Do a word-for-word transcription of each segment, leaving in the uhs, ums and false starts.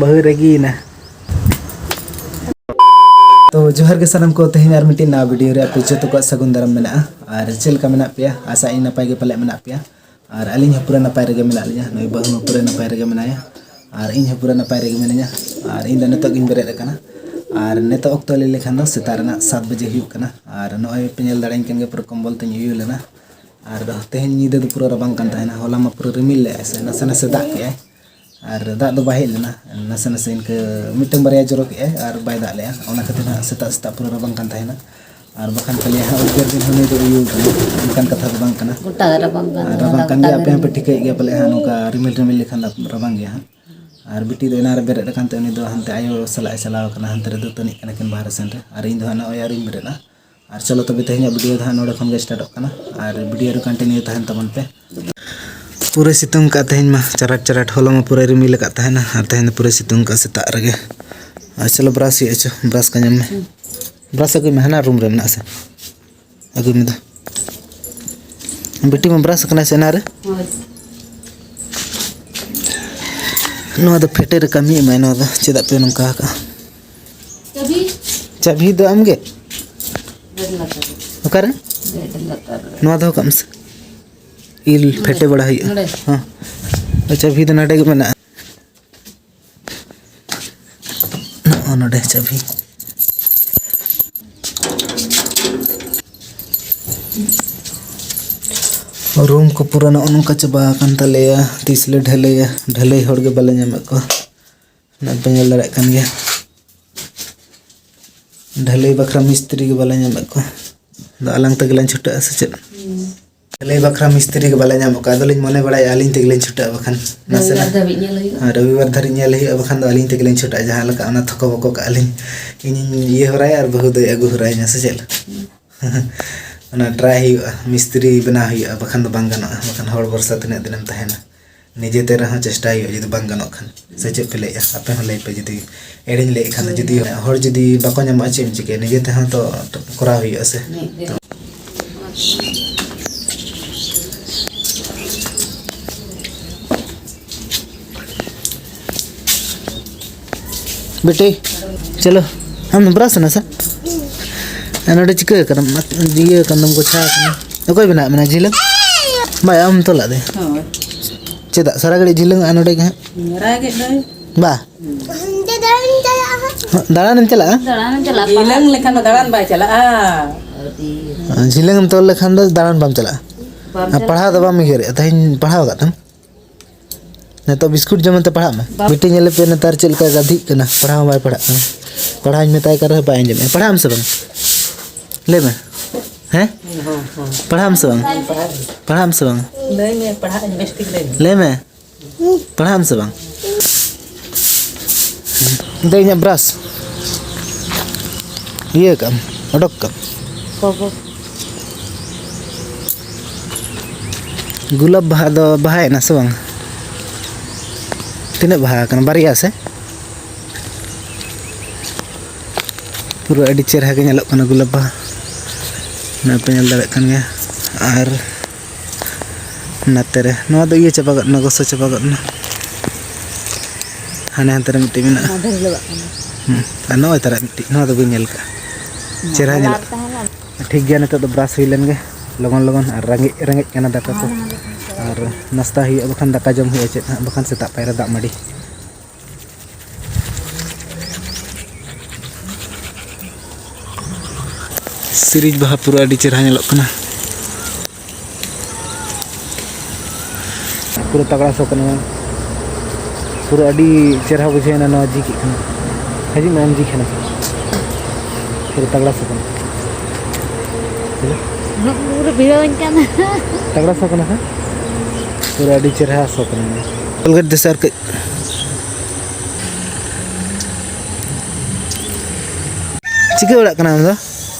ᱵᱟᱹᱦᱩ ᱨᱟᱹᱜᱤᱭᱮᱱᱟ᱾ ᱛᱚ ᱡᱚᱦᱟᱨ ᱜᱮ ᱥᱟᱱᱟᱢ ᱠᱚ, ᱛᱮᱦᱮᱧ ᱟᱨ ᱢᱤᱫᱴᱤᱡ ᱱᱟᱣᱟ ᱵᱷᱤᱰᱤᱭᱳ ᱨᱮ ᱟᱯᱮ ᱡᱚᱛᱚ ᱠᱚᱣᱟᱜ ᱥᱟᱹᱜᱩᱱ ᱫᱟᱨᱟᱢ ᱢᱮᱱᱟᱜᱼᱟ᱾ ᱟᱨ ᱪᱮᱫ ᱞᱮᱠᱟ ᱢᱮᱱᱟᱜ ᱯᱮᱭᱟ? ᱟᱥᱟ ᱤᱧ ᱱᱟᱯᱟᱭ ᱜᱮ ᱯᱟᱞᱮ ᱢᱮᱱᱟᱜ ᱯᱮᱭᱟ᱾ ᱟᱨ ᱟᱹᱞᱤᱧ ᱦᱚᱸ ᱯᱩᱨᱟᱹ ᱱᱟᱯᱟᱭ ᱨᱮᱜᱮ ᱢᱮᱱᱟᱜ ᱞᱤᱧᱟ, ᱱᱩᱭ ᱵᱟᱹᱦᱩ ᱦᱚᱸ ᱯᱩᱨᱟᱹ ᱱᱟᱯᱟᱭ ᱨᱮᱜᱮ ᱢᱮᱱᱟᱭᱟ᱾ ᱟᱨ ᱤᱧ ᱦᱚᱸ ᱯᱩᱨᱟᱹ ᱱᱟᱯᱟᱭ ᱨᱮᱜᱮ ᱢᱤᱱᱟᱹᱧᱟ᱾ ᱟᱨ ᱤᱧ ᱫᱚ ᱱᱤᱛᱚᱜ ᱜᱤᱧ ᱵᱮᱨᱮᱫ ᱟᱠᱟᱱᱟ᱾ ᱟᱨ ᱱᱤᱛᱚᱜ ᱚᱠᱛᱚ ᱞᱟᱹᱭ ᱞᱮᱠᱷᱟᱱ ᱫᱚ ᱥᱮᱛᱟᱜ ᱨᱮᱱᱟᱜ ᱥᱟᱛ ᱵᱟᱡᱮ ᱦᱩᱭᱩᱜ ᱠᱟᱱᱟ᱾ ᱟᱨ ᱱᱚᱜᱼᱚᱭ ᱯᱮ ᱧᱮᱞ ᱫᱟᱲᱮᱭᱟᱹᱧ ᱠᱟᱱ ᱜᱮᱭᱟ, ᱯᱩᱨᱟᱹ ᱠᱚᱢᱵᱚᱞ ᱛᱮᱧ ᱩᱭᱩ ᱞᱮᱱᱟ᱾ ᱟᱨ ᱛᱮᱦᱮᱧ ᱧᱤᱫᱟᱹ ᱫᱚ ᱯᱩᱨᱟᱹ ᱨᱟᱵᱟᱝ ᱠᱟᱱ ᱛᱟᱦᱮᱱᱟ᱾ ᱦᱚᱞᱟ ᱢᱟ ᱯᱩᱨᱟᱹ ᱨᱤᱢᱤᱞ ᱞᱮᱫᱼᱟᱭ ᱥᱮ ᱱᱟᱥᱮ ᱱᱟᱥᱮ ᱫᱟᱜ ᱠᱮᱜᱼᱟᱭ᱾ ᱟᱨ ᱫᱟᱜ ᱫᱚ ᱵᱟᱭ ᱦᱮᱡ ᱞᱮᱱᱟ, ᱱᱟᱥᱮ ᱱᱟᱥᱮ ᱤᱱᱠᱟᱹ ᱢᱤᱫᱴᱟᱝ ᱵᱟᱨᱭᱟ ᱡᱚᱨᱚ ᱠᱮᱜᱼᱟᱭ ᱟᱨ ᱵᱟᱭ ᱫᱟᱜ ᱞᱮᱜᱼᱟ᱾ ᱚᱱᱟ ᱠᱷᱟᱹᱛᱤᱨ ᱦᱟᱸᱜ ᱥᱮᱛᱟᱜ ᱥᱮᱛᱟᱜ ᱯᱩᱨᱟᱹ ᱨᱟᱵᱟᱝ ᱠᱟᱱ ᱛᱟᱦᱮᱱᱟ᱾ ᱟᱨ ᱵᱟᱠᱷᱟᱱ ᱠᱷᱟᱹᱞᱤ ᱦᱟᱸᱜ ᱩᱫᱽᱜᱟᱹᱨ ᱫᱤᱱ ᱦᱚᱸ ᱱᱩᱭ ᱫᱚ ᱩᱭᱩ ᱠᱟᱱᱟ, ᱚᱱᱠᱟᱱ ᱠᱟᱛᱷᱟ ᱫᱚ ᱵᱟᱝ ᱠᱟᱱᱟ᱾ ᱟᱨ ᱨᱟᱵᱟᱝ ᱠᱟᱱ ᱜᱮᱭᱟ, ᱟᱯᱮ ᱦᱚᱸᱯᱮ ᱴᱷᱤᱠᱟᱹᱭᱮᱫ ᱜᱮᱭᱟ ᱯᱟᱞᱮ ᱦᱟᱸᱜ, ᱱᱚᱝᱠᱟ ᱨᱤᱢᱤᱞ ᱨᱤᱢᱤᱞ ᱞᱮᱠᱷᱟᱱ ᱫᱚ ᱨᱟᱵᱟᱝ ᱜᱮᱭᱟ ᱦᱟᱸᱜ᱾ ᱟᱨ ᱵᱤᱴᱤ ᱫᱚ ᱮᱱᱟᱝ ᱨᱮ ᱵᱮᱨᱮᱫ ᱟᱠᱟᱱ ᱛᱮ ᱩᱱᱤ ᱫᱚ ᱦᱟᱱᱛᱮ ᱟᱭᱳ ᱥᱟᱞᱟᱜ ᱮ ᱪᱟᱞᱟᱣ ᱟᱠᱟᱱᱟ, ᱦᱟᱱᱛᱮ ᱨᱮ ᱫᱟᱹᱛᱟᱹᱱᱤᱜ ᱠᱟᱱᱟ ᱠᱤᱱ ᱵᱟᱦᱨᱮ ᱥᱮᱱ ᱨᱮ᱾ ᱟᱨ ᱤᱧ ᱫᱚ ᱦᱟᱸᱜ ᱱᱚᱜᱼᱚᱭ ᱟᱹᱣᱨᱤᱧ ᱵᱮᱨᱮᱫᱼᱟ᱾ ᱟᱨ ᱪᱚᱞᱚ ᱛᱚᱵᱮ ᱛᱮᱦᱮᱧᱟᱜ ᱵᱷᱤᱰᱤᱭᱳ ᱫᱚ ᱦᱟᱸᱜ ᱱᱚᱰᱮ ᱠᱷᱚᱱ ᱜᱮ ᱥᱴᱟᱨᱴᱚᱜ ᱠᱟᱱᱟ᱾ ᱟᱨ ᱵᱷᱤᱰᱤᱭᱳ ᱨᱮ ᱠᱚᱱᱴᱤᱱᱤᱭᱩ ᱛᱟᱦᱮᱱ ᱛᱟᱵᱚᱱ ᱯᱮ᱾ ᱯᱩᱨᱟᱹ ᱥᱤᱛᱩᱝ ᱠᱟᱜ ᱛᱮᱦᱮᱧ ᱢᱟ, ᱪᱟᱨᱟᱴ ᱪᱟᱨᱟᱴ᱾ ᱦᱚᱞᱟ ᱢᱟ ᱯᱩᱨᱟᱹ ᱨᱤᱢᱤᱞ ᱟᱠᱟᱫ ᱛᱟᱦᱮᱱᱟ ᱟᱨ ᱛᱮᱦᱮᱧ ᱫᱚ ᱯᱩᱨᱟᱹ ᱥᱤᱛᱩᱝ ᱠᱟᱜᱼᱟ ᱥᱮᱛᱟᱜ ᱨᱮᱜᱮ᱾ ᱟᱨ ᱪᱚᱞᱚ ᱵᱨᱟᱥ ᱦᱩᱭᱩᱜᱼᱟ, ᱪᱚ ᱵᱨᱟᱥ ᱠᱚ ᱧᱟᱢ ᱢᱮ᱾ ᱵᱨᱟᱥ ᱟᱹᱜᱩᱭ ᱢᱮ, ᱦᱟᱱᱟ ᱨᱩᱢ ᱨᱮ ᱢᱮᱱᱟᱜᱼᱟ ᱥᱮ, ᱟᱹᱜᱩᱭ ᱢᱮ ᱫᱚ᱾ ᱵᱤᱴᱤ ᱢᱟ ᱵᱨᱟᱥ ᱟᱠᱟᱱᱟᱭ ᱥᱮ ᱮᱱᱟᱝ ᱨᱮ᱾ ᱦᱳᱭ᱾ ᱱᱚᱣᱟ ᱫᱚ ᱯᱷᱮᱴᱮ ᱨᱮ ᱠᱟᱹᱢᱤ ᱮᱢᱟᱭ, ᱱᱚᱣᱟ ᱫᱚ ᱪᱮᱫᱟᱜ ᱯᱮ ᱱᱚᱝᱠᱟ ᱟᱠᱟᱜᱼᱟ? ᱪᱟᱹᱵᱤ? ᱪᱟᱹᱵᱤ ᱫᱚ ᱟᱢ ᱜᱮ? ᱵᱮᱰ ᱞᱟᱛᱟᱨ ᱨᱮ᱾ ᱚᱠᱟᱨᱮ? ᱵᱮᱰ ᱞᱟᱛᱟᱨ ᱨᱮ᱾ ᱱᱚᱣᱟ ᱫᱚᱦᱚ ᱠᱟᱜ ᱢᱮᱥᱮ᱾ ᱤᱞ ᱱᱚᱰᱮ᱾ ᱯᱷᱮᱴᱮ ᱵᱟᱲᱟ ᱦᱩᱭᱩᱜᱼᱟ᱾ ᱱᱚᱰᱮ᱾ ᱦᱚᱸ᱾ ᱪᱟᱹᱵᱤ ᱫᱚ ᱱᱚᱰᱮ ᱜᱮ ᱢᱮᱱᱟᱜᱼᱟ᱾ ᱱᱚᱜᱼᱚ ᱱᱚᱰᱮ ᱪᱟᱹᱵᱤ᱾ ᱨᱩᱢ ᱠᱚ ᱯᱩᱨᱟᱹ ᱱᱚᱜᱼᱚ ᱱᱚᱝᱠᱟ ᱪᱟᱵᱟ ᱟᱠᱟᱱ ᱛᱟᱞᱮᱭᱟ᱾ ᱛᱤᱥ ᱞᱮ ᱰᱷᱟᱹᱞᱟᱹᱭᱟ? ᱰᱷᱟᱹᱞᱟᱹᱭ ᱦᱚᱲ ᱜᱮ ᱵᱟᱞᱮ ᱧᱟᱢᱮᱫ ᱠᱚᱣᱟ᱾ ᱱᱚᱜᱼᱚᱭ ᱯᱮ ᱧᱮᱞ ᱫᱟᱲᱮᱭᱟᱜ ᱠᱟᱱ ᱜᱮᱭᱟ, ᱰᱷᱟᱹᱞᱟᱹᱭ ᱵᱟᱠᱷᱨᱟ ᱢᱤᱥᱛᱨᱤ ᱜᱮ ᱵᱟᱞᱮ ᱧᱟᱢᱮᱫ ᱠᱚᱣᱟ᱾ ᱟᱫᱚ ᱟᱞᱟᱝ ᱛᱮᱜᱮ ᱞᱟᱝ ᱪᱷᱩᱴᱟᱹᱜᱼᱟ ᱥᱮ ᱪᱮᱫ? ᱦᱩᱸ᱾ ᱰᱷᱟᱹᱞᱟᱹᱭ ᱵᱟᱠᱷᱨᱟ ᱢᱤᱥᱛᱨᱤ ᱜᱮ ᱵᱟᱞᱮ ᱧᱟᱢᱮᱫ ᱠᱚᱣᱟ᱾ ᱟᱫᱚᱞᱤᱧ ᱢᱚᱱᱮ ᱵᱟᱲᱟᱭᱮᱫᱼᱟ ᱟᱹᱞᱤᱧ ᱛᱮᱜᱮ ᱞᱤᱧ ᱪᱷᱩᱴᱟᱹᱜᱼᱟ ᱵᱟᱠᱷᱟᱱ᱾ ᱨᱚᱵᱤᱵᱟᱨ ᱱᱟᱥᱮᱱᱟᱜ ᱫᱷᱟᱹᱵᱤᱡ ᱧᱮᱞ ᱦᱩᱭᱩᱜᱼᱟ᱾ ᱦᱮᱸ, ᱨᱚᱵᱤᱵᱟᱨ ᱫᱷᱟᱹᱨᱤᱡ ᱧᱮᱞ ᱦᱩᱭᱩᱜᱼᱟ, ᱵᱟᱠᱷᱟᱱ ᱫᱚ ᱟᱹᱞᱤᱧ ᱛᱮᱜᱮ ᱞᱤᱧ ᱪᱷᱩᱴᱟᱹᱜᱼᱟ᱾ ᱡᱟᱦᱟᱸ ᱞᱮᱠᱟ ᱚᱱᱟ ᱛᱷᱚᱠᱚ ᱵᱚᱠᱚ ᱠᱟᱜᱼᱟ ᱞᱤᱧ, ᱤᱧᱤᱧ ᱤᱭᱟᱹ ᱦᱚᱨᱟᱭᱟ ᱟᱨ ᱵᱟᱹᱦᱩ ᱫᱚᱭ ᱟᱹᱜᱩ ᱦᱚᱨᱟᱭᱤᱧᱟ ᱥᱮ ᱪᱮᱫ? ᱦᱩᱸ᱾ ᱚᱱᱟ ᱴᱨᱟᱭ ᱦᱩᱭᱩᱜᱼᱟ, ᱢᱤᱥᱛᱨᱤ ᱵᱮᱱᱟᱣ ᱦᱩᱭᱩᱜᱼᱟ, ᱵᱟᱠᱷᱟᱱ ᱫᱚ ᱵᱟᱝ ᱜᱟᱱᱚᱜᱼᱟ᱾ ᱵᱟᱠᱷᱟᱱ ᱦᱚᱲ ᱵᱷᱚᱨᱥᱟ ᱛᱤᱱᱟᱹᱜ ᱫᱤᱱᱮᱢ ᱛᱟᱦᱮᱱᱟ? ᱱᱤᱡᱮ ᱛᱮ ᱨᱮᱦᱚᱸ ᱪᱮᱥᱴᱟᱭ ᱦᱩᱭᱩᱜᱼᱟ, ᱡᱩᱫᱤ ᱵᱟᱝ ᱜᱟᱱᱚᱜ ᱠᱷᱟᱱ᱾ ᱥᱮ ᱪᱮᱫ ᱯᱮ ᱞᱟᱹᱭᱮᱫᱼᱟ? ᱟᱯᱮ ᱦᱚᱸ ᱞᱟᱹᱭ ᱯᱮ, ᱡᱩᱫᱤ ᱮᱲᱮᱧ ᱞᱟᱹᱭᱮᱫ ᱠᱷᱟᱱ ᱫᱚ᱾ ᱦᱳᱭ᱾ ᱡᱩᱫᱤ ᱦᱚᱲ ᱡᱩᱫᱤ ᱵᱟᱠᱚ ᱧᱟᱢᱚᱜᱼᱟ, ᱪᱮᱫ ᱮᱢ ᱪᱤᱠᱟᱹᱭᱟ? ᱱᱤᱡᱮ ᱛᱮᱦᱚᱸ ᱛᱚ ᱠᱚᱨᱟᱣ ᱦᱩᱭᱩᱜᱼᱟ ᱥᱮ? ᱢᱤᱫ ᱫᱤᱱ᱾ ᱵᱤᱴᱤ, ᱪᱚᱞᱚ᱾ ᱟᱢ ᱫᱚ ᱵᱨᱟᱥ ᱮᱱᱟ ᱥᱮ? ᱟᱨ ᱱᱚᱰᱮ ᱪᱤᱠᱟᱹ ᱠᱟᱱᱟᱢ? ᱤᱭᱟᱹ ᱠᱟᱱ ᱫᱚᱢ, ᱜᱚᱪᱷᱟ ᱠᱟᱱᱟ᱾ ᱚᱠᱚᱭ ᱵᱮᱱᱟᱜ ᱢᱮᱱᱟ ᱡᱷᱤᱞᱟᱹᱝ? ᱵᱟᱭ, ᱟᱢ ᱛᱚᱞᱟᱜ ᱫᱮ᱾ ᱦᱳᱭ᱾ ᱪᱮᱫᱟᱜ ᱥᱟᱨᱟ ᱜᱷᱟᱹᱲᱤᱡ ᱡᱷᱤᱞᱟᱹᱝ ᱟᱜ ᱱᱚᱰᱮ ᱜᱮ ᱦᱟᱸᱜ? ᱨᱟᱜᱮᱫ ᱫᱚᱭ᱾ ᱵᱟ᱾ ᱦᱟᱱᱛᱮ ᱫᱟᱬᱟᱱ ᱪᱟᱞᱟᱜᱼᱟ ᱦᱟᱸᱜ᱾ ᱫᱟᱬᱟᱱᱮᱢ ᱪᱟᱞᱟᱜᱼᱟ? ᱫᱟᱬᱟᱱᱮᱢ ᱪᱟᱞᱟᱜᱼᱟ᱾ ᱡᱷᱤᱞᱟᱹᱝ ᱞᱮᱠᱷᱟᱱ ᱫᱚ ᱫᱟᱬᱟᱱ ᱵᱟᱭ ᱪᱟᱞᱟᱜᱼᱟ᱾ ᱡᱷᱤᱞᱟᱹᱝ ᱮᱢ ᱛᱚᱞ ᱞᱮᱠᱷᱟᱱ ᱫᱚ ᱫᱟᱬᱟᱱ ᱵᱟᱢ ᱪᱟᱞᱟᱜᱼᱟ᱾ ᱵᱟᱢ ᱟᱨ ᱪᱟᱞᱟᱜᱼᱟ᱾ ᱯᱟᱲᱦᱟᱣ ᱫᱚ ᱵᱟᱢ ᱩᱭᱦᱟᱹᱨᱮᱜᱼᱟ? ᱛᱮᱦᱮᱧ ᱯᱟᱲᱦᱟᱣ ᱟᱠᱟᱫ ᱛᱟᱢ? ᱱᱤᱛᱚᱜ ᱵᱤᱥᱠᱩᱴ ᱡᱚᱢ ᱠᱟᱛᱮ ᱯᱟᱲᱦᱟᱜ ᱢᱮ᱾ ᱵᱟᱯ- ᱵᱤᱴᱤ, ᱧᱮᱞᱮ ᱯᱮ ᱱᱮᱛᱟᱨ ᱪᱮᱫ ᱞᱮᱠᱟ ᱜᱟᱹᱫᱷᱤᱜ ᱠᱟᱱᱟ, ᱯᱟᱲᱦᱟᱣ ᱦᱚᱸ ᱵᱟᱭ ᱯᱟᱲᱦᱟᱜ ᱠᱟᱱᱟ᱾ ᱯᱟᱲᱦᱟᱣ ᱤᱧ ᱢᱮᱛᱟᱭ ᱠᱟᱱ ᱨᱮᱦᱚᱸ ᱵᱟᱭ ᱟᱸᱡᱚᱢᱮᱜᱼᱟ᱾ ᱯᱟᱲᱦᱟᱜ ᱟᱢ ᱥᱮ ᱵᱟᱝ? ᱞᱟᱹᱭ ᱢᱮ᱾ ᱦᱮᱸ? ᱦᱚᱸ, ᱦᱚᱸ᱾ ᱯᱟᱲᱦᱟᱜ ᱟᱢ ᱥᱮ ᱵᱟᱝ? ᱯᱟᱲᱦᱟᱜ ᱟᱹᱧ᱾ ᱯᱟᱲᱦᱟᱜ ᱟᱢ ᱥᱮ ᱵᱟᱝ? ᱞᱟᱹᱭ ᱢᱮ, ᱯᱟᱲᱦᱟᱜ ᱟᱹᱧ, ᱵᱮᱥ ᱴᱷᱤᱠ ᱞᱟᱹᱭ ᱢᱮ᱾ ᱞᱟᱹᱭ ᱢᱮ᱾ ᱯᱟᱲᱦᱟᱜ ᱟᱢ ᱥᱮ ᱵᱟᱝ? ᱫᱮ, ᱤᱧᱟᱹᱜ ᱵᱨᱟᱥ ᱤᱭᱟᱹ ᱠᱟᱜ ᱟᱢ, ᱚᱰᱚᱠ ᱠᱟᱜ ᱟᱢ᱾ ᱜᱳᱞᱟᱯ ᱵᱟᱦᱟ ᱫᱚ ᱵᱟᱦᱟᱭᱮᱱᱟ ᱥᱮ ᱵᱟᱝ? ᱛᱤᱱᱟᱹᱜ ᱵᱟᱦᱟ ᱟᱠᱟᱱᱟ? ᱵᱟᱨᱭᱟ ᱥᱮ? ᱯᱩᱨᱟᱹ ᱟᱹᱰᱤ ᱪᱮᱦᱨᱟ ᱜᱮ ᱧᱮᱞᱚᱜ ᱠᱟᱱᱟ ᱜᱳᱞᱟᱯ ᱵᱟᱦᱟ, ᱱᱚᱜᱼᱚᱭ ᱯᱮ ᱧᱮᱞ ᱫᱟᱲᱮᱭᱟᱜ ᱠᱟᱱ ᱜᱮᱭᱟ᱾ ᱟᱨ ᱱᱟᱛᱮ ᱨᱮ ᱱᱚᱣᱟ ᱫᱚ ᱤᱭᱟᱹ ᱪᱟᱵᱟ ᱜᱚᱫ ᱮᱱᱟ, ᱜᱚᱥᱚ ᱪᱟᱵᱟ ᱜᱚᱫ ᱮᱱᱟ᱾ ᱦᱟᱱᱮ ᱦᱟᱱᱛᱮ ᱨᱮ ᱢᱤᱫᱴᱤᱡ ᱢᱮᱱᱟᱜᱼᱟ᱾ ᱢᱟᱫᱷᱮᱨ ᱦᱤᱞᱳᱜᱟᱜ ᱠᱟᱱᱟ᱾ ᱦᱩᱸ, ᱟᱨ ᱱᱚᱜᱼᱚᱭ ᱛᱟᱨᱟ ᱢᱤᱫᱴᱤᱡ, ᱱᱚᱣᱟ ᱫᱚ ᱵᱟᱹᱧ ᱧᱮᱞ ᱠᱟᱜᱼᱟ᱾ ᱪᱮᱦᱨᱟ ᱧᱮᱞᱚᱜ᱾ ᱛᱟᱦᱮᱱᱟ᱾ ᱴᱷᱤᱠ ᱜᱮᱭᱟ, ᱱᱤᱛᱚᱜ ᱫᱚ ᱵᱨᱟᱥ ᱦᱩᱭ ᱞᱮᱱ ᱜᱮ ᱞᱚᱜᱚᱱ ᱞᱚᱜᱚᱱ, ᱟᱨ ᱨᱮᱸᱜᱮᱡ ᱨᱮᱸᱜᱮᱡ ᱠᱟᱱᱟ ᱫᱟᱠᱟ ᱠᱚ, ᱟᱨ ᱱᱟᱥᱛᱟ ᱦᱩᱭᱩᱜᱼᱟ, ᱵᱟᱠᱷᱟᱱ ᱫᱟᱠᱟ ᱡᱚᱢ ᱦᱩᱭᱩᱜᱼᱟ ᱪᱮᱫ ᱦᱟᱸᱜ, ᱵᱟᱠᱷᱟᱱ ᱥᱮᱛᱟᱜ ᱯᱟᱭᱨᱟ ᱫᱟᱜ ᱢᱟᱹᱰᱤ᱾ ᱥᱤᱨᱤᱡ ᱵᱟᱦᱟ ᱯᱩᱨᱟᱹ ᱟᱹᱰᱤ ᱪᱮᱦᱨᱟ ᱧᱮᱞᱚᱜ ᱠᱟᱱᱟ᱾ ᱯᱩᱨᱟᱹ ᱛᱟᱜᱲᱟ ᱥᱚ ᱠᱟᱱᱟ᱾ ᱯᱩᱨᱟᱹ ᱟᱹᱰᱤ ᱪᱮᱦᱨᱟ ᱵᱩᱡᱷᱟᱹᱣ ᱮᱱᱟ ᱱᱚᱣᱟ ᱡᱤ ᱠᱮᱫ ᱠᱷᱟᱱ᱾ ᱦᱤᱡᱩᱜ ᱢᱮ, ᱟᱢ ᱡᱤ ᱠᱷᱟᱱᱟ᱾ ᱯᱩᱨᱟᱹ ᱛᱟᱜᱲᱟ ᱥᱚ ᱠᱟᱱᱟ᱾ ᱩᱱᱟᱹᱜ ᱯᱩᱨᱟᱹ ᱵᱷᱤᱲᱟᱹᱣᱟᱹᱧ ᱠᱟᱱᱟ᱾ ᱛᱟᱜᱲᱟ ᱥᱚ ᱠᱟᱱᱟ ᱥᱮ? ᱯᱩᱨᱟᱹ ᱟᱹᱰᱤ ᱪᱮᱦᱨᱟ ᱥᱚ ᱠᱟᱱᱟ᱾ ᱠᱚᱞᱜᱮᱴ ᱫᱮᱥᱮ ᱟᱨ ᱠᱟᱹᱡ᱾ ᱪᱤᱠᱟᱹ ᱵᱟᱲᱟᱜ ᱠᱟᱱᱟ ᱟᱢ ᱫᱚ?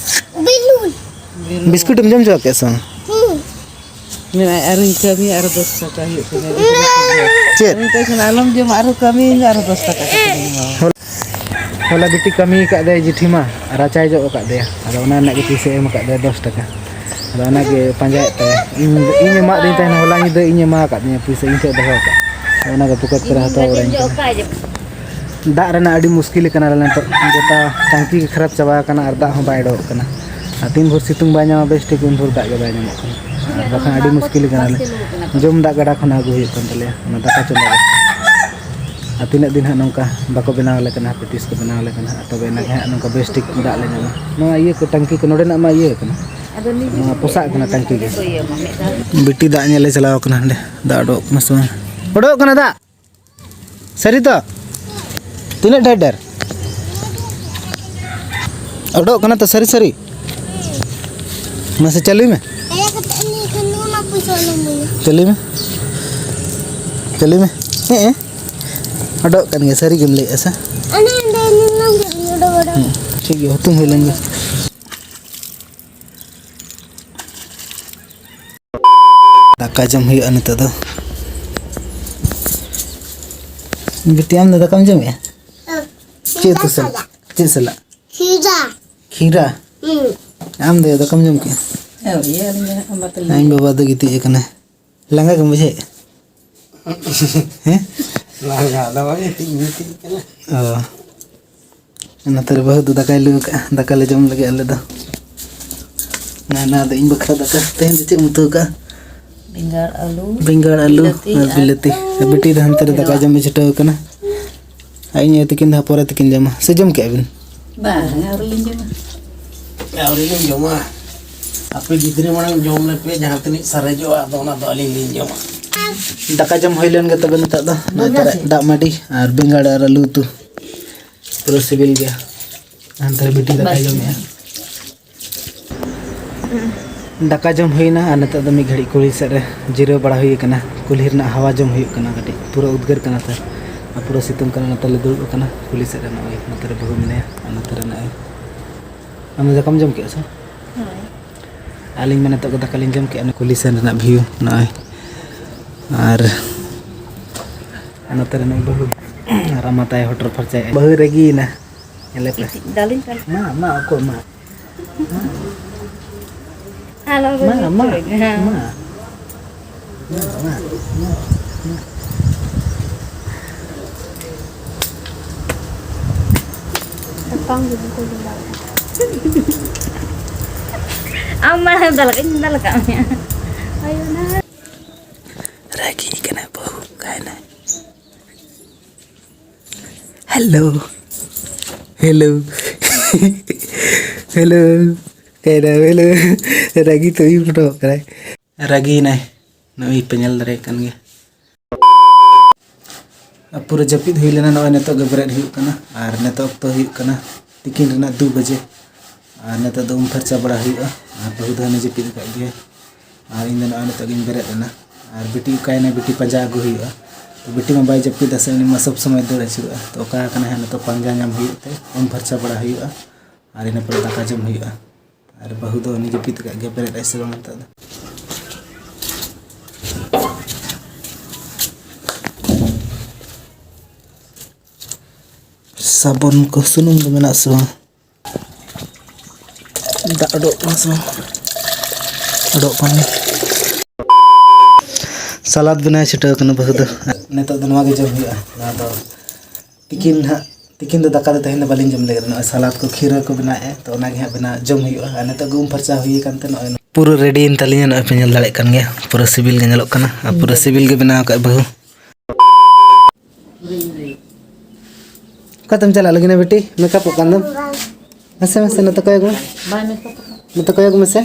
ᱵᱮᱞᱩᱱ᱾ ᱵᱤᱥᱠᱩᱴ ᱮᱢ ᱡᱚᱢ ᱪᱟᱵᱟ ᱠᱮᱫ ᱥᱮ ᱵᱟᱝ? ᱦᱩᱸ᱾ ᱢᱮᱱᱟᱭ, "ᱟᱨᱚᱧ ᱠᱟᱹᱢᱤᱭᱟ, ᱟᱨᱚ ᱫᱚᱥ ᱴᱟᱠᱟ ᱦᱩᱭᱩᱜ ᱛᱤᱧᱟ᱾" ᱪᱮᱫ? ᱢᱮᱛᱟᱭ ᱠᱟᱱᱟ, "ᱟᱞᱚᱢ ᱡᱚᱢᱟ, ᱟᱨᱚ ᱠᱟᱹᱢᱤᱭᱟᱹᱧ ᱢᱮ, ᱟᱨᱚ ᱫᱚᱥ ᱴᱟᱠᱟ ᱠᱟᱛᱮᱧ ᱮᱢᱟᱢᱟ᱾" ᱦᱚᱞᱟ ᱵᱤᱴᱤ ᱠᱟᱹᱢᱤ ᱟᱠᱟᱫ ᱫᱚᱭ ᱡᱤᱴᱷᱤ ᱢᱟ, ᱨᱟᱪᱟᱭ ᱡᱚᱜ ᱟᱠᱟᱫ ᱫᱚᱭᱟ, ᱟᱫᱚ ᱚᱱᱟ ᱨᱮᱱᱟᱜ ᱜᱮ ᱯᱩᱭᱥᱟᱹ ᱮᱢ ᱟᱠᱟᱫ ᱫᱚᱭᱟ, ᱫᱚᱥ ᱴᱟᱠᱟ᱾ ᱟᱫᱚ ᱚᱱᱟᱜᱮ ᱯᱟᱸᱡᱟᱭᱮᱫ ᱛᱟᱭᱟ᱾ ᱤᱧ, ᱤᱧ ᱮᱢᱟᱫ ᱫᱤᱧ ᱛᱟᱦᱮᱱᱟ, ᱦᱚᱞᱟ ᱧᱤᱫᱟᱹ ᱤᱧ ᱮᱢᱟ ᱟᱠᱟᱫ ᱫᱤᱧᱟ ᱯᱩᱭᱥᱟᱹ, ᱤᱧ ᱴᱷᱮᱱ ᱫᱚᱦᱚ ᱟᱠᱟᱫ᱾ ᱟᱫᱚ ᱚᱱᱟᱜᱮ ᱯᱚᱠᱮᱴ ᱠᱚᱨᱮ ᱦᱟᱛᱟᱣ ᱵᱟᱲᱟᱧ ᱠᱟᱱᱟ᱾ ᱫᱟᱜ ᱨᱮᱱᱟᱜ ᱟᱹᱰᱤ ᱢᱩᱥᱠᱤᱞ ᱠᱟᱱᱟ ᱞᱮ ᱱᱤᱛᱚᱜ᱾ ᱜᱚᱴᱟ ᱴᱟᱝᱠᱤ ᱜᱮ ᱠᱷᱟᱨᱟᱯ ᱪᱟᱵᱟ ᱟᱠᱟᱱᱟ ᱟᱨ ᱫᱟᱜ ᱦᱚᱸ ᱵᱟᱭ ᱚᱰᱚᱠᱚᱜ ᱠᱟᱱᱟ᱾ ᱟᱨ ᱛᱤᱱ ᱵᱷᱳᱨ ᱥᱤᱛᱩᱝ ᱵᱟᱭ ᱧᱟᱢᱟ ᱵᱮᱥ ᱴᱷᱤᱠ, ᱩᱱ ᱵᱷᱳᱨ ᱫᱟᱜ ᱜᱮ ᱵᱟᱭ ᱧᱟᱢᱚᱜ ᱠᱟᱱᱟ᱾ ᱟᱨ ᱵᱟᱠᱷᱟᱱ ᱟᱹᱰᱤ ᱢᱩᱥᱠᱤᱞ ᱠᱟᱱᱟ ᱞᱮ᱾ ᱡᱚᱢ ᱫᱟᱜ ᱜᱟᱰᱟ ᱠᱷᱚᱱ ᱟᱹᱜᱩ ᱦᱩᱭᱩᱜ ᱠᱟᱱ ᱛᱟᱞᱮᱭᱟ, ᱚᱱᱟ ᱫᱟᱠᱟ ᱪᱚᱸᱫᱟ ᱫᱚ᱾ ᱟᱨ ᱛᱤᱱᱟᱹᱜ ᱫᱤᱱ ᱦᱟᱸᱜ ᱱᱚᱝᱠᱟ ᱵᱟᱠᱚ ᱵᱮᱱᱟᱣ ᱟᱞᱮ ᱠᱟᱱᱟ, ᱦᱟᱯᱮ ᱛᱤᱥ ᱠᱚ ᱵᱮᱱᱟᱣ ᱟᱞᱮ ᱠᱟᱱᱟ ᱦᱟᱸᱜ, ᱛᱚᱵᱮ ᱮᱱᱟᱝ ᱜᱮ ᱦᱟᱸᱜ ᱱᱚᱝᱠᱟ ᱵᱮᱥ ᱴᱷᱤᱠ ᱫᱟᱜ ᱞᱮ ᱧᱟᱢᱟ᱾ ᱱᱚᱣᱟ ᱤᱭᱟᱹ ᱠᱚ, ᱴᱟᱝᱠᱤ ᱠᱚ ᱱᱚᱰᱮᱱᱟᱜ ᱢᱟ ᱤᱭᱟᱹ ᱠᱟᱱᱟ, ᱱᱚᱣᱟ ᱯᱚᱥᱟᱜ ᱠᱟᱱᱟ ᱴᱟᱝᱠᱤ ᱜᱮ᱾ ᱵᱤᱴᱤ ᱫᱟᱜ ᱧᱮᱞᱮ ᱪᱟᱞᱟᱣ ᱠᱟᱱᱟ ᱦᱟᱸᱰᱮ, ᱫᱟᱜ ᱚᱰᱚᱠ ᱠᱟᱱᱟ ᱥᱮ ᱵᱟᱝ? ᱚᱰᱚᱠ ᱠᱟᱱᱟ ᱫᱟᱜ᱾ ᱥᱟᱹᱨᱤ ᱛᱚ? ᱛᱤᱱᱟᱹᱜ ᱰᱷᱮᱨ ᱰᱷᱮᱨ? ᱚᱰᱚᱠ ᱠᱟᱱᱟ ᱛᱚ ᱥᱟᱹᱨᱤ ᱥᱟᱹᱨᱤ? ᱢᱟᱥᱮ ᱪᱟᱹᱞᱩᱭ ᱢᱮ᱾ ᱫᱟᱭᱟ ᱠᱟᱛᱮ ᱩᱱᱤ ᱠᱷᱟᱱ ᱱᱚᱣᱟ ᱢᱟ ᱯᱚᱭᱥᱟ ᱟᱞᱚᱢ ᱞᱟᱹᱭᱟ᱾ ᱪᱟᱹᱞᱩᱭ ᱢᱮ᱾ ᱪᱟᱹᱞᱩᱭ ᱢᱮ᱾ ᱦᱮᱸ, ᱚᱰᱚᱠ ᱠᱟᱱ ᱜᱮᱭᱟ, ᱥᱟᱹᱨᱤ ᱜᱮᱢ ᱞᱟᱹᱭᱮᱫᱼᱟ ᱥᱮ? ᱚᱱᱮ ᱚᱸᱰᱮ ᱧᱮᱞ ᱧᱟᱢ ᱠᱮᱫ ᱩᱱᱤ ᱚᱰᱚᱠ, ᱚᱰᱚᱠ᱾ ᱦᱮᱸ, ᱴᱷᱤᱠ ᱜᱮᱭᱟ, ᱦᱩᱛᱩᱢ ᱦᱩᱭ ᱞᱮᱱ ᱜᱮ᱾ ᱫᱟᱠᱟ ᱡᱚᱢ ᱦᱩᱭᱩᱜᱼᱟ ᱱᱤᱛᱚᱜ ᱫᱚ᱾ ᱵᱤᱴᱤ, ᱟᱢ ᱫᱚ ᱫᱟᱠᱟᱢ ᱡᱚᱢᱮᱜᱼᱟ? ᱦᱮᱸ᱾ ᱪᱮᱫ ᱩᱛᱩ ᱥᱟᱞᱟᱜ? ᱪᱮᱫ ᱥᱟᱞᱟᱜ? ᱠᱷᱤᱨᱟ᱾ ᱠᱷᱤᱨᱟ? ᱦᱩᱸ᱾ ᱟᱢ ᱫᱚ ᱫᱟᱠᱟᱢ ᱡᱚᱢ ᱠᱮᱜᱼᱟ? ᱟᱹᱣᱨᱤ, ᱟᱹᱞᱤᱧ ᱫᱚ ᱦᱟᱸᱜ ᱵᱟᱯᱞᱟ ᱤᱧ ᱵᱟᱵᱟ ᱫᱚ ᱜᱤᱛᱤᱡ ᱟᱠᱟᱱᱟᱭ᱾ ᱞᱟᱸᱜᱟ ᱜᱮᱢ ᱵᱩᱡᱷᱟᱹᱣᱮᱫᱼᱟ? ᱦᱮᱸ? ᱞᱟᱸᱜᱟ ᱫᱚ ᱵᱟᱝ, ᱜᱤᱛᱤᱡ ᱜᱤᱛᱤᱡ ᱠᱟᱱᱟ᱾ ᱚ᱾ ᱱᱚᱛᱮ ᱨᱮ ᱵᱟᱹᱦᱩ ᱫᱚ ᱫᱟᱠᱟᱭ ᱞᱩ ᱠᱟᱜᱼᱟ, ᱫᱟᱠᱟ ᱞᱮ ᱡᱚᱢ ᱞᱟᱹᱜᱤᱫ ᱟᱞᱮ ᱫᱚ᱾ ᱱᱟ, ᱱᱟ ᱫᱚ ᱤᱧ ᱵᱟᱠᱷᱨᱟ ᱫᱟᱠᱟ᱾ ᱛᱮᱦᱮᱧ ᱫᱚ ᱪᱮᱫ ᱮᱢ ᱩᱛᱩ ᱠᱟᱜᱼᱟ? ᱵᱮᱸᱜᱟᱲ, ᱟᱹᱞᱩ, ᱵᱮᱸᱜᱟᱲ, ᱟᱹᱞᱩ ᱵᱤᱞᱟᱹᱛᱤ ᱟᱨ ᱟᱨ ᱵᱤᱞᱟᱹᱛᱤ᱾ ᱟᱨ ᱵᱤᱴᱤ ᱫᱚ ᱦᱟᱱᱛᱮ ᱨᱮ ᱫᱟᱠᱟᱭ ᱡᱚᱢ ᱮ ᱪᱷᱩᱴᱟᱹᱣ ᱠᱟᱱᱟ᱾ ᱟᱨ ᱤᱧ ᱟᱭᱳ ᱛᱟᱹᱠᱤᱱ ᱫᱚ ᱦᱟᱸᱜ ᱯᱚᱨᱮ ᱛᱮᱠᱤᱱ ᱡᱚᱢᱟ᱾ ᱥᱮ ᱡᱚᱢ ᱠᱮᱜᱼᱟ ᱵᱤᱱ? ᱵᱟᱝ, ᱟᱹᱣᱨᱤ ᱞᱤᱧ ᱡᱚᱢᱟ᱾ ᱟᱹᱣᱨᱤ ᱞᱤᱧ ᱡᱚᱢᱟ᱾ ᱟᱯᱮ ᱜᱤᱫᱽᱨᱟᱹ ᱢᱟᱲᱟᱝ ᱡᱚᱢ ᱞᱮᱯᱮ, ᱡᱟᱦᱟᱸ ᱛᱤᱱᱟᱹᱜ ᱥᱟᱨᱮᱡᱚᱜᱼᱟ, ᱟᱫᱚ ᱚᱱᱟ ᱫᱚ ᱟᱹᱞᱤᱧ ᱞᱤᱧ ᱡᱚᱢᱟ᱾ ᱫᱟᱠᱟ ᱡᱚᱢ ᱦᱩᱭ ᱞᱮᱱ ᱜᱮ ᱛᱚᱵᱮ ᱱᱤᱛᱚᱜ ᱫᱚ᱾ ᱱᱚᱛᱮ ᱨᱮ ᱫᱟᱜ ᱢᱟᱹᱰᱤ ᱟᱨ ᱵᱮᱸᱜᱟᱲ ᱟᱨ ᱟᱹᱞᱩ ᱩᱛᱩ᱾ ᱯᱩᱨᱟᱹ ᱥᱤᱵᱤᱞ ᱜᱮᱭᱟ᱾ ᱦᱟᱱᱛᱮ ᱨᱮ ᱵᱤᱴᱤ ᱫᱟᱠᱟᱭ ᱵᱟᱥ᱾ ᱡᱚᱢᱮᱜᱼᱟ᱾ ᱫᱟᱠᱟ ᱡᱚᱢ ᱦᱩᱭᱱᱟ ᱟᱨ ᱱᱤᱛᱚᱜ ᱫᱚ ᱢᱤᱫ ᱜᱷᱟᱹᱲᱤᱡ ᱠᱩᱞᱦᱤ ᱥᱮᱫ ᱨᱮ ᱡᱤᱨᱟᱹᱣ ᱵᱟᱲᱟ ᱦᱩᱭ ᱟᱠᱟᱱᱟ᱾ ᱠᱩᱞᱦᱤ ᱨᱮᱱᱟᱜ ᱦᱟᱣᱟ ᱡᱚᱢ ᱦᱩᱭᱩᱜ ᱠᱟᱱᱟ ᱠᱟᱹᱴᱤᱡ᱾ ᱯᱩᱨᱟᱹ ᱩᱫᱽᱜᱟᱹᱨ ᱠᱟᱱᱟ ᱛᱚ, ᱟᱨ ᱯᱩᱨᱟᱹ ᱥᱤᱛᱩᱝ ᱠᱟᱱᱟ᱾ ᱱᱚᱛᱮ ᱞᱮ ᱫᱩᱲᱩᱵ ᱟᱠᱟᱱᱟ ᱠᱩᱞᱦᱤ ᱥᱮᱫ ᱨᱮ᱾ ᱱᱚᱜᱼᱚᱭ ᱱᱚᱛᱮ ᱨᱮ ᱵᱟᱹᱦᱩ ᱢᱮᱱᱟᱭᱟ ᱟᱨ ᱱᱚᱛᱮ ᱨᱮ ᱱᱚᱜᱼᱚᱭ᱾ ᱟᱢ ᱫᱚ ᱫᱟᱠᱟᱢ ᱡᱚᱢ ᱠᱮᱜᱼᱟ ᱥᱮ? ᱦᱳᱭ᱾ ᱟᱹᱞᱤᱧ ᱢᱟ ᱱᱤᱛᱚᱜ ᱜᱮ ᱫᱟᱠᱟ ᱞᱤᱧ ᱡᱚᱢ ᱠᱮᱜᱼᱟ᱾ ᱠᱩᱞᱦᱤ ᱥᱮᱱ ᱨᱮᱱᱟᱜ ᱵᱷᱤᱭᱩ ᱱᱚᱜᱼᱚᱭ᱾ ᱟᱨ ᱱᱚᱛᱮ ᱨᱮ ᱱᱩᱭ ᱵᱟᱹᱦᱩ ᱨᱟᱢᱟ ᱛᱟᱭ ᱦᱚᱴᱚᱨ ᱯᱷᱟᱨᱪᱟᱭᱮᱫᱼᱟ᱾ ᱵᱟᱹᱦᱩ ᱨᱟᱹᱜᱤᱭᱮᱱᱟ᱾ ᱧᱮᱞᱮ ᱯᱮ᱾ ᱤᱛᱤᱡ ᱫᱟᱞᱤᱧ ᱠᱟᱱᱟ᱾ ᱢᱟ, ᱢᱟ, ᱚᱠᱚᱭ ᱢᱟ? ᱟᱞᱚ ᱢᱟ, ᱢᱟ, ᱦᱮᱸ᱾ ᱢᱟ᱾ ᱢᱟ, ᱢᱟ, ᱢᱟ, ᱢᱟ᱾ ᱵᱟᱝ ᱵᱩᱡᱷᱟᱹᱣ ᱠᱚ ᱫᱟᱲᱮᱭᱟᱜᱼᱟ᱾ ᱟᱢ ᱢᱟ ᱫᱟᱞ ᱠᱟᱜ ᱤᱧ ᱫᱟᱞ ᱠᱟᱜ ᱢᱮᱭᱟ᱾ ᱟᱭᱳ ᱱᱟ᱾ ᱨᱟᱹᱜᱤ ᱠᱟᱱᱟ ᱵᱟᱹᱦᱩ ᱠᱟᱭᱱᱟ᱾ ᱦᱮᱞᱳ, ᱦᱮᱞᱳ, ᱦᱮᱞᱳ, ᱠᱟᱭᱱᱟ ᱦᱮᱞᱳ᱾ ᱨᱟᱹᱜᱤ ᱛᱮ ᱩᱭᱩᱨ ᱦᱚᱴᱚ ᱠᱟᱜ ᱠᱟᱱᱟᱭ᱾ ᱨᱟᱹᱜᱤᱭᱮᱱᱟᱭ᱾ ᱱᱚᱜᱼᱚᱭ ᱯᱮ ᱧᱮᱞ ᱫᱟᱲᱮᱭᱟᱜ ᱠᱟᱱ ᱜᱮᱭᱟ᱾ ᱟᱨ ᱯᱩᱨᱟᱹ ᱡᱟᱹᱯᱤᱫ ᱦᱩᱭ ᱞᱮᱱᱟ, ᱱᱚᱜᱼᱚᱭ ᱱᱤᱛᱚᱜ ᱜᱮ ᱵᱮᱨᱮᱫ ᱦᱩᱭᱩᱜ ᱠᱟᱱᱟ᱾ ᱟᱨ ᱱᱤᱛᱚᱜ ᱚᱠᱛᱚ ᱦᱩᱭᱩᱜ ᱠᱟᱱᱟ ᱛᱤᱠᱤᱱ ᱨᱮᱱᱟᱜ ᱫᱩ ᱵᱟᱡᱮ᱾ ᱟᱨ ᱱᱤᱛᱚᱜ ᱫᱚ ᱩᱢ ᱯᱷᱟᱨᱪᱟ ᱵᱟᱲᱟ ᱦᱩᱭᱩᱜᱼᱟ᱾ ᱟᱨ ᱵᱟᱹᱦᱩ ᱫᱚ ᱦᱟᱱᱮ ᱡᱟᱹᱯᱤᱫ ᱟᱠᱟᱫ ᱜᱮᱭᱟ᱾ ᱟᱨ ᱤᱧ ᱫᱚ ᱱᱚᱜᱼᱚᱭ ᱱᱤᱛᱚᱜ ᱜᱤᱧ ᱵᱮᱨᱮᱫ ᱮᱱᱟ᱾ ᱟᱨ ᱵᱤᱴᱤ ᱚᱠᱟᱭᱮᱱᱟᱭ, ᱵᱤᱴᱤ ᱯᱟᱸᱡᱟ ᱟᱹᱜᱩ ᱦᱩᱭᱩᱜᱼᱟ᱾ ᱛᱚ ᱵᱤᱴᱤ ᱢᱟ ᱵᱟᱭ ᱡᱟᱹᱯᱤᱫᱟ ᱥᱮ, ᱩᱱᱤ ᱢᱟ ᱥᱚᱵᱽ ᱥᱚᱢᱚᱭ ᱫᱟᱹᱲ ᱟᱹᱪᱩᱨᱚᱜᱼᱟ᱾ ᱛᱚ ᱚᱠᱟ ᱟᱠᱟᱱᱟᱭ ᱦᱟᱸᱜ, ᱱᱤᱛᱚᱜ ᱯᱟᱸᱡᱟ ᱧᱟᱢ ᱦᱩᱭᱩᱜ ᱛᱮ ᱩᱢ ᱯᱷᱟᱨᱪᱟ ᱵᱟᱲᱟ ᱦᱩᱭᱩᱜᱼᱟ᱾ ᱟᱨ ᱤᱱᱟᱹ ᱯᱚᱨᱮ ᱫᱟᱠᱟ ᱡᱚᱢ ᱦᱩᱭᱩᱜᱼᱟ᱾ ᱟᱨ ᱵᱟᱹᱦᱩ ᱫᱚ ᱩᱱᱤ ᱡᱟᱹᱯᱤᱫ ᱟᱠᱟᱫ ᱜᱮᱭᱟ, ᱵᱮᱨᱮᱫ ᱟᱭ ᱥᱮ ᱵᱟᱝ ᱱᱤᱛᱚᱜ ᱫᱚ᱾ ᱥᱟᱵᱚᱱ ᱠᱚ, ᱥᱩᱱᱩᱢ ᱫᱚ ᱢᱮᱱᱟᱜ ᱥᱮ ᱵᱟᱝ? ᱫᱟᱜ ᱚᱰᱚᱠ ᱠᱟᱱᱟ ᱥᱮ ᱵᱟᱝ? ᱚᱰᱚᱠ ᱠᱟᱱ ᱜᱮᱭᱟ᱾ ᱥᱟᱞᱟᱫ ᱵᱮᱱᱟᱣ ᱪᱷᱩᱴᱟᱹᱣ ᱠᱟᱱᱟ ᱵᱟᱹᱦᱩ ᱫᱚ᱾ ᱱᱤᱛᱚᱜ ᱫᱚ ᱱᱚᱣᱟ ᱜᱮ ᱡᱚᱢ ᱦᱩᱭᱩᱜᱼᱟ᱾ ᱱᱚᱣᱟ ᱫᱚ ᱛᱤᱠᱤᱱ ᱦᱟᱸᱜ, ᱛᱤᱠᱤᱱ ᱫᱚ ᱫᱟᱠᱟ ᱫᱚ ᱛᱮᱦᱮᱧ ᱫᱚ ᱵᱟᱹᱞᱤᱧ ᱡᱚᱢ ᱞᱟᱹᱜᱤᱫ᱾ ᱱᱚᱜᱼᱚᱭ ᱥᱟᱞᱟᱫ ᱠᱚ, ᱠᱷᱤᱨᱟᱹ ᱠᱚ ᱵᱮᱱᱟᱣᱮᱫᱼᱟ, ᱛᱚ ᱚᱱᱟ ᱜᱮ ᱦᱟᱸᱜ ᱵᱮᱱᱟᱣ ᱡᱚᱢ ᱦᱩᱭᱩᱜᱼᱟ᱾ ᱟᱨ ᱱᱤᱛᱚᱜ ᱜᱮ ᱩᱢ ᱯᱷᱟᱨᱪᱟ ᱦᱩᱭ ᱟᱠᱟᱱ ᱛᱮ ᱱᱚᱜᱼᱚᱭ ᱯᱩᱨᱟᱹ ᱨᱮᱰᱤᱭᱮᱱ ᱛᱟᱞᱤᱧᱟ᱾ ᱱᱚᱜᱼᱚᱭ ᱯᱮ ᱧᱮᱞ ᱫᱟᱲᱮᱭᱟᱜ ᱠᱟᱱ ᱜᱮᱭᱟ, ᱯᱩᱨᱟᱹ ᱥᱤᱵᱤᱞ ᱜᱮ ᱧᱮᱞᱚᱜ ᱠᱟᱱᱟ ᱟᱨ ᱯᱩᱨᱟᱹ ᱥᱤᱵᱤᱞ ᱜᱮ ᱵᱮᱱᱟᱣ ᱟᱠᱟᱫ ᱵᱟᱹᱦᱩ᱾ ᱚᱠᱟᱛᱮᱢ ᱪᱟᱞᱟᱜ ᱞᱟᱹᱜᱤᱫ ᱵᱤᱴᱤ? ᱢᱮᱠᱟᱯᱚᱜ ᱠᱟᱱ ᱫᱚᱢ? ᱢᱟᱥᱮ, ᱢᱟᱥᱮ, ᱱᱚᱛᱮ ᱠᱚᱭᱚᱜ ᱢᱮ᱾ ᱵᱟᱭ ᱢᱮᱠᱟᱯ ᱟᱠᱟᱱᱟ᱾ ᱱᱚᱛᱮ ᱠᱚᱭᱚᱜ ᱢᱮᱥᱮ᱾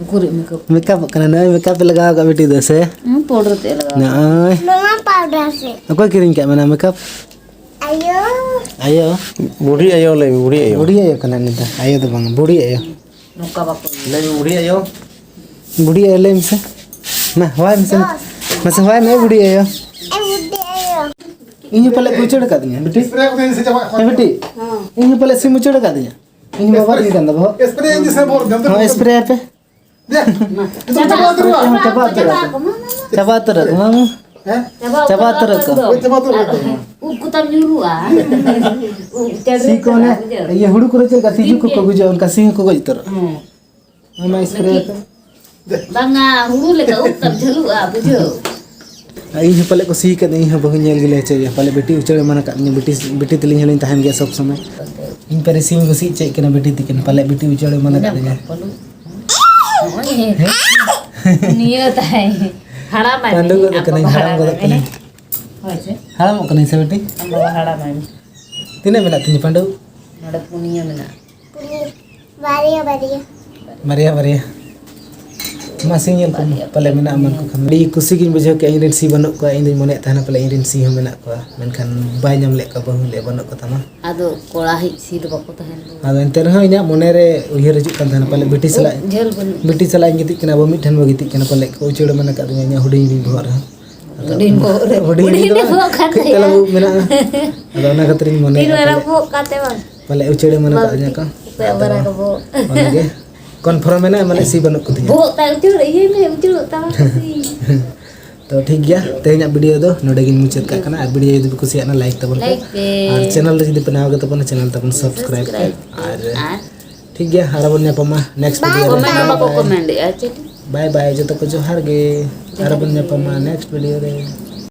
ᱩᱠᱩᱨᱤᱡ ᱢᱮᱠᱟᱯ? ᱢᱮᱠᱟᱯᱚᱜ ᱠᱟᱱᱟ, ᱱᱚᱜᱼᱚᱭ ᱢᱮᱠᱟᱯ ᱮ ᱞᱟᱜᱟᱣ ᱟᱠᱟᱫ ᱵᱤᱴᱤ ᱫᱚ ᱥᱮ? ᱦᱩᱸ, ᱯᱟᱣᱰᱟᱨ ᱛᱮᱫ ᱞᱟᱜᱟᱣ᱾ ᱱᱚᱜᱼᱚᱭ᱾ ᱱᱚᱣᱟ ᱯᱟᱣᱰᱟᱨ ᱥᱮ? ᱚᱠᱚᱭ ᱠᱤᱨᱤᱧ ᱠᱟᱜ ᱢᱮᱱᱟ ᱢᱮᱠᱟᱯ? ᱟᱭᱳ᱾ ᱟᱭᱳ? ᱵᱩᱰᱷᱤ ᱟᱭᱳ ᱞᱟᱹᱭ ᱢᱮ, ᱵᱩᱰᱷᱤ ᱟᱭᱳ᱾ ᱵᱩᱰᱷᱤ ᱟᱭᱳ ᱠᱟᱱᱟ ᱩᱱᱤ ᱫᱚ, ᱟᱭᱳ ᱫᱚ ᱵᱟᱝ, ᱵᱩᱰᱷᱤ ᱟᱭᱳ᱾ ᱱᱚᱝᱠᱟ ᱵᱟᱠᱚ ᱞᱟᱹᱭᱟ᱾ ᱞᱟᱹᱭ ᱢᱮ, ᱵᱩᱰᱷᱤ ᱟᱭᱳ᱾ ᱵᱩᱰᱷᱤ ᱟᱭᱳ ᱞᱟᱹᱭ ᱢᱮᱥᱮ᱾ ᱢᱟ, ᱦᱚᱦᱚᱣᱟᱭ ᱢᱮᱥᱮ᱾ ᱢᱟᱥᱮ ᱦᱚᱦᱚᱣᱟᱭ ᱢᱮ, ᱵᱩᱰᱷᱤ ᱟᱭᱳ᱾ ᱮ, ᱵᱩᱰᱷᱤ ᱟᱭᱳ᱾ ᱤᱧ ᱦᱚᱸ ᱯᱟᱞᱮ ᱠᱚ ᱩᱪᱟᱹᱲ ᱟᱠᱟᱫᱤᱧᱟ, ᱵᱤᱴᱤ᱾ ᱦᱮᱸ, ᱵᱤᱴᱤ᱾ ᱤᱧ ᱦᱚᱸ ᱯᱟᱞᱮ ᱥᱤᱢ ᱩᱪᱟᱹᱲ ᱟᱠᱟᱫᱤᱧᱟ᱾ ᱤᱧ ᱵᱟᱵᱟ ᱤᱧ ᱠᱟᱱ ᱫᱚ ᱵᱚᱦᱚᱜ᱾ ᱦᱚᱸ, ᱥᱯᱨᱮ ᱟᱯᱮ᱾ ᱪᱟᱵᱟ ᱩᱛᱟᱹᱨ ᱟᱠᱚ᱾ ᱪᱟᱵᱟ ᱩᱛᱟᱹᱨ ᱟᱠᱚ᱾ ᱪᱟᱵᱟ ᱩᱛᱟᱹᱨ ᱟᱠᱚ, ᱢᱟᱢᱩ᱾ ᱦᱮᱸ? ᱪᱟᱵᱟ ᱩᱛᱟᱹᱨ ᱟᱠᱚ᱾ ᱦᱳᱭ, ᱪᱟᱵᱟ ᱩᱛᱟᱹᱨ ᱟᱠᱚ᱾ ᱩᱵ ᱠᱚᱛᱟᱢ ᱧᱩᱨᱩᱜᱼᱟ᱾ ᱩᱵ ᱪᱟᱹᱰᱨᱤ ᱥᱤ ᱠᱚ ᱚᱱᱮ, ᱩᱛᱟᱹᱨᱚᱜᱼᱟ, ᱵᱩᱡᱷᱟᱹᱣ? ᱤᱭᱟᱹ, ᱦᱩᱲᱩ ᱠᱚᱨᱮ ᱪᱮᱫ ᱞᱮᱠᱟ ᱛᱤᱡᱩ ᱠᱚᱠᱚ ᱜᱩᱡᱩᱜᱼᱟ, ᱚᱱᱠᱟ ᱥᱤ ᱦᱚᱸᱠᱚ ᱜᱚᱡ ᱩᱛᱟᱹᱨᱚᱜᱼᱟ᱾ ᱦᱮᱸ᱾ ᱚᱱᱟ ᱥᱯᱨᱮ ᱟᱯᱮ᱾ ᱵᱟᱝᱟ, ᱦᱩᱲᱩ ᱞᱮᱠᱟ ᱩᱵ ᱛᱟᱢ ᱡᱷᱟᱹᱞᱩᱜᱼᱟ, ᱵᱩᱡᱷᱟᱹᱣ? ᱤᱧ ᱦᱚᱸ ᱯᱟᱞᱮ ᱠᱩᱥᱤ ᱠᱟᱫ, ᱤᱧ ᱦᱚᱸ ᱵᱟᱹᱦᱩᱧ ᱧᱮᱞ ᱜᱮᱞᱮ ᱦᱚᱪᱚᱭᱮᱭᱟ᱾ ᱯᱟᱞᱮ ᱵᱤᱴᱤ ᱩᱪᱟᱹᱲ ᱮᱢᱟᱱ ᱟᱠᱟᱫ ᱤᱧᱟ, ᱵᱤᱴᱤ, ᱵᱤᱴᱤ ᱛᱟᱹᱞᱤᱧ ᱦᱚᱸᱞᱤᱧ ᱛᱟᱦᱮᱱ ᱜᱮᱭᱟ ᱥᱚᱵᱽ ᱥᱚᱢᱚᱭ᱾ ᱤᱧ ᱯᱟᱹᱨᱤᱥᱤᱧ ᱠᱩᱥᱤ ᱦᱚᱪᱚᱭᱮᱫ ᱠᱤᱱᱟ ᱵᱤᱴᱤ ᱛᱤᱠᱤᱱ, ᱯᱟᱞᱮ ᱵᱤᱴᱤ ᱩᱪᱟᱹᱲ ᱮᱢᱟᱱ ᱟᱠᱟᱫ ᱞᱤᱧᱟ᱾ ᱱᱚᱜᱼᱚᱭ ᱱᱤᱭᱟᱹ ᱛᱟᱭ ᱦᱟᱲᱟᱢᱟᱭ ᱯᱟᱹᱰᱩ ᱢᱮ, ᱜᱚᱫ ᱟᱢ ᱠᱟᱹᱱᱟᱹᱧ, ᱵᱟᱵᱟ ᱦᱟᱲᱟᱢ ᱦᱟᱲᱟᱢᱟᱭ ᱜᱚᱫᱚᱜ ᱢᱮ᱾ ᱠᱟᱹᱱᱟᱹᱧ᱾ ᱦᱳᱭ ᱥᱮ? ᱦᱟᱲᱟᱢᱚᱜ ᱠᱟᱹᱱᱟᱹᱧ ᱥᱮ ᱵᱤᱴᱤ? ᱟᱢ ᱵᱟᱵᱟ ᱦᱟᱲᱟᱢᱟᱭ ᱢᱮ᱾ ᱛᱤᱱᱟᱹᱜ ᱢᱮᱱᱟᱜ ᱛᱤᱧᱟ ᱯᱟᱹᱰᱩ? ᱱᱚᱰᱮ ᱯᱩᱱᱭᱟᱹ ᱢᱮᱱᱟᱜᱼᱟ᱾ ᱵᱟᱨᱭᱟ, ᱵᱟᱨᱭᱟ᱾ ᱵᱟᱨᱭᱟ, ᱵᱟᱨᱭᱟ᱾ ᱢᱟᱥᱮ ᱧᱮᱞ ᱠᱚᱢ, ᱯᱟᱞᱮ ᱢᱮᱱᱟᱜ ᱮᱢᱟᱱ ᱠᱚ ᱠᱷᱟᱱ᱾ ᱟᱹᱰᱤ ᱠᱩᱥᱤ ᱜᱤᱧ ᱵᱩᱡᱷᱟᱹᱣ ᱠᱮᱜᱼᱟ, ᱤᱧ ᱨᱮᱱ ᱥᱤ ᱵᱟᱹᱱᱩᱜ ᱠᱚᱣᱟ᱾ ᱤᱧ ᱫᱩᱧ ᱢᱚᱱᱮᱭᱮᱫ ᱛᱟᱦᱮᱱᱟ ᱯᱟᱞᱮ ᱤᱧ ᱨᱮᱱ ᱥᱤ ᱦᱚᱸ ᱢᱮᱱᱟᱜ ᱠᱚᱣᱟ, ᱢᱮᱱᱠᱷᱟᱱ ᱵᱟᱭ ᱧᱟᱢ ᱞᱮᱫ ᱠᱚᱣᱟ, ᱵᱟᱹᱦᱩ ᱞᱮ ᱵᱟᱹᱱᱩᱜ ᱠᱚ ᱛᱟᱢᱟ᱾ ᱟᱫᱚ ᱠᱚᱲᱟ ᱦᱤᱡ ᱥᱤ ᱫᱚ ᱵᱟᱠᱚ ᱛᱟᱦᱮᱱ ᱫᱚ᱾ ᱟᱫᱚ ᱮᱱᱛᱮ ᱨᱮᱦᱚᱸ ᱤᱧᱟᱹᱜ ᱢᱚᱱᱮ ᱨᱮ ᱩᱭᱦᱟᱹᱨ ᱦᱤᱡᱩᱜ ᱠᱟᱱ ᱛᱟᱦᱮᱱᱟ, ᱯᱟᱞᱮ ᱵᱤᱴᱤ ᱥᱟᱞᱟᱜ, ᱡᱷᱟᱹᱞ ᱵᱟᱹᱱᱩᱜ᱾ ᱵᱤᱴᱤ ᱥᱟᱞᱟᱜ ᱤᱧ ᱜᱤᱛᱤᱡ ᱠᱟᱱᱟ, ᱟᱵᱚ ᱢᱤᱫ ᱴᱷᱮᱱ ᱵᱚ ᱜᱤᱛᱤᱡ ᱠᱟᱱᱟ, ᱯᱟᱞᱮ ᱠᱚ ᱩᱪᱟᱹᱲ ᱮᱢᱟᱱ ᱟᱠᱟᱫ ᱤᱧᱟ ᱤᱧᱟᱹᱜ ᱦᱩᱰᱤᱧ ᱦᱩᱰᱤᱧ ᱵᱚᱦᱚᱜ ᱨᱮᱦᱚᱸ᱾ ᱟᱫᱚ ᱦᱩᱰᱤᱧ ᱵᱚᱦᱚᱜ ᱨᱮ᱾ ᱦᱩᱰᱤᱧ ᱦᱩᱰᱤᱧ ᱫᱚ ᱫᱚ ᱵᱟᱝ, ᱵᱟᱝ ᱠᱟᱹᱡ ᱠᱟᱱ ᱛᱟᱞᱟᱝ ᱛᱟᱭᱟ᱾ ᱢᱮᱱᱟᱜᱼᱟ᱾ ᱟᱫᱚ ᱚᱱᱟ ᱠᱷᱟᱹᱛᱤᱨ ᱤᱧ ᱢᱚᱱᱮ ᱛᱤᱱ ᱢᱟᱨᱟᱝ ᱵᱚᱦᱚᱜ ᱠᱟᱱ ᱛᱟᱭᱟ ᱵᱟᱝ? ᱯᱟᱞᱮ ᱩᱪᱟᱹᱲ ᱮᱢᱟᱱ ᱟᱠᱟᱫ ᱤᱧᱟ ᱠᱚ᱾ ᱚᱠᱚᱭᱟᱜ ᱢᱟᱨᱟᱝ ᱵᱚᱦᱚᱜ? ᱚᱱᱟᱜᱮ ᱠᱚᱱᱯᱷᱟᱨᱢ ᱢᱮᱱᱟᱜᱼᱟ, ᱢᱟᱱᱮ ᱥᱤ ᱵᱟᱹᱱᱩᱜ ᱠᱚ ᱛᱤᱧᱟ᱾ ᱵᱚᱦᱚᱜ ᱛᱟᱭ ᱩᱪᱟᱹᱲ, ᱤᱭᱟᱹᱭ ᱢᱮ, ᱩᱪᱟᱹᱲᱚᱜ ᱛᱟᱢᱟ ᱥᱤ᱾ ᱛᱚ ᱴᱷᱤᱠ ᱜᱮᱭᱟ, ᱛᱮᱦᱮᱧᱟᱜ ᱵᱷᱤᱰᱤᱭᱳ ᱫᱚ ᱱᱚᱰᱮ ᱜᱤᱧ ᱢᱩᱪᱟᱹᱫ ᱠᱟᱜ ᱠᱟᱱᱟ᱾ ᱟᱨ ᱵᱷᱤᱰᱤᱭᱳ ᱡᱩᱫᱤ ᱯᱮ ᱠᱩᱥᱤᱭᱟᱜᱼᱟ, ᱞᱟᱭᱤᱠ ᱛᱟᱵᱚᱱ ᱯᱮ᱾ ᱞᱟᱭᱤᱠ ᱯᱮ᱾ ᱟᱨ ᱪᱮᱱᱮᱞ ᱨᱮ ᱡᱩᱫᱤ ᱯᱮ ᱱᱟᱣᱟ ᱜᱮ ᱛᱟᱵᱚᱱᱟ, ᱪᱮᱱᱮᱞ ᱛᱟᱵᱚᱱ ᱥᱟᱵᱥᱠᱨᱟᱭᱤᱵ ᱯᱮ᱾ ᱥᱟᱵᱥᱠᱨᱟᱭᱤᱵ ᱯᱮ᱾ ᱟᱨ ᱟᱨ ᱴᱷᱤᱠ ᱜᱮᱭᱟ, ᱟᱨ ᱟᱵᱚᱱ ᱧᱟᱯᱟᱢᱟ ᱱᱮᱠᱥᱴ ᱵᱷᱤᱰᱤᱭᱳ ᱨᱮ᱾ ᱠᱚᱢᱮᱱᱴ ᱫᱚ ᱵᱟᱠᱚ ᱠᱚᱢᱮᱱᱴ ᱮᱫᱼᱟ, ᱪᱮᱫ? ᱵᱟᱭ ᱵᱟᱭ, ᱡᱚᱛᱚ ᱠᱚ ᱡᱚᱦᱟᱨ ᱜᱮ᱾ ᱟᱨ ᱟᱵᱚᱱ ᱧᱟᱯᱟᱢᱟ ᱱᱮᱠᱥᱴ ᱵᱷᱤᱰᱤᱭᱳ ᱨᱮ᱾